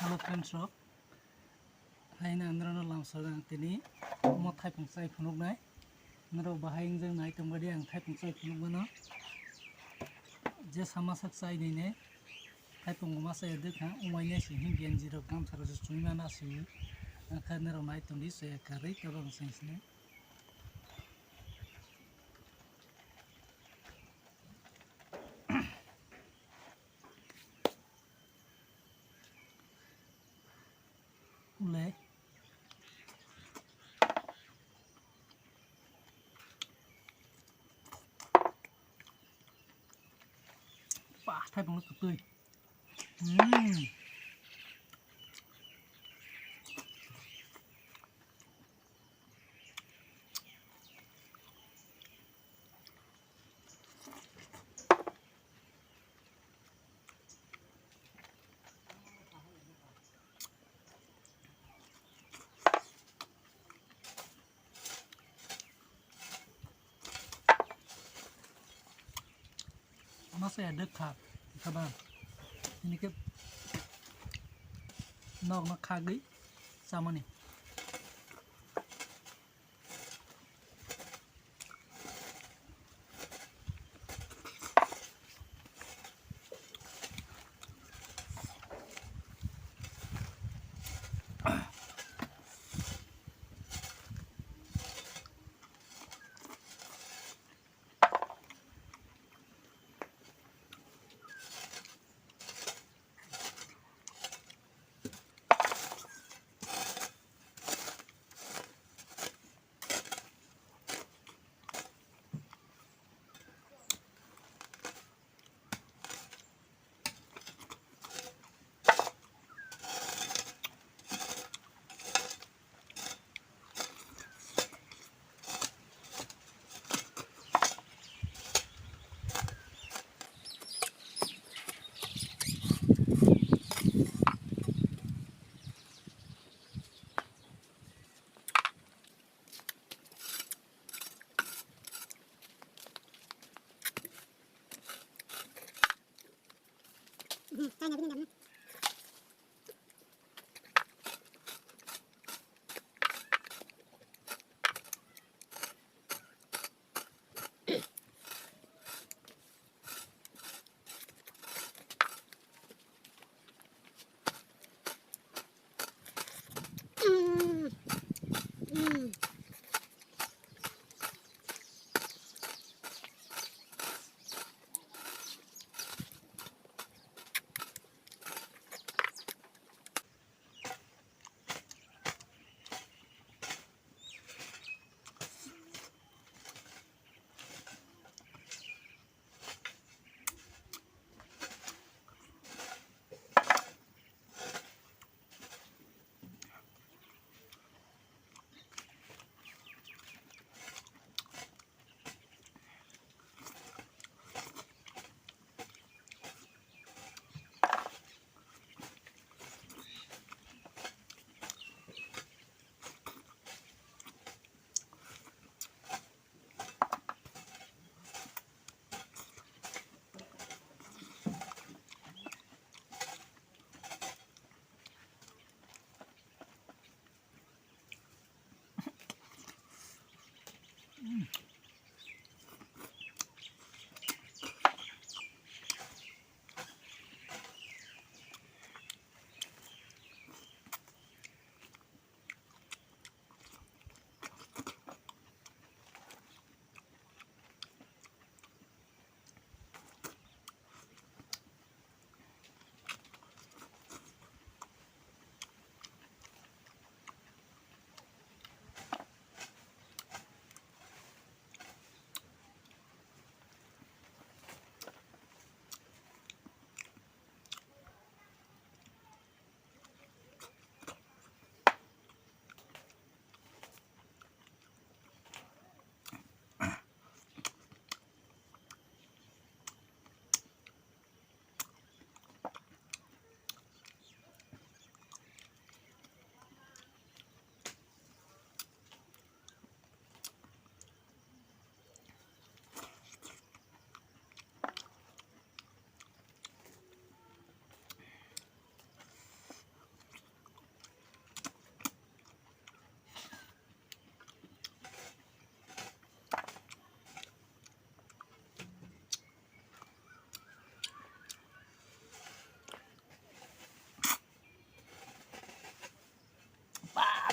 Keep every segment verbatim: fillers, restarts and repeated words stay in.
Hello friends rok, hai na androno lamsok ang tini omo thaipung chai phunuknai. Norok bahai wngjaknai tongbaidi ang thaipung chai phunukmano. Je sama sak chai nini thaipung ma chai dwkha, umaina se hwn genji rok gamsa rok se chumui mano aswk. Ang kha norok nai tongdi chaya karwi tabang seng sini. Ule. Pah, thaipung no kwtwi. Hmm. Masa ya dek kha, kha ba. Ini ke nok nok kha gwi samani.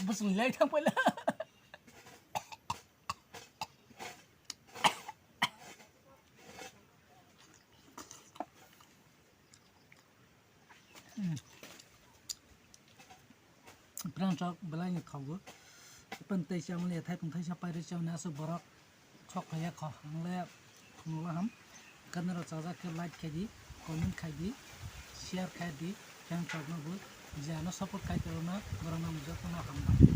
Bwswng lai thang paila. Pran chok belai ni thogo. Pun tei chamani thaipung thaisa pairwi chamani aswk borok. Sok phaiya kho, ang le phunukla ham. Kanaro chajak khe like khai di, comment khai di, share khai di, khe ang chokno bo je ano support khai tongna, borokno ang jotono hambai.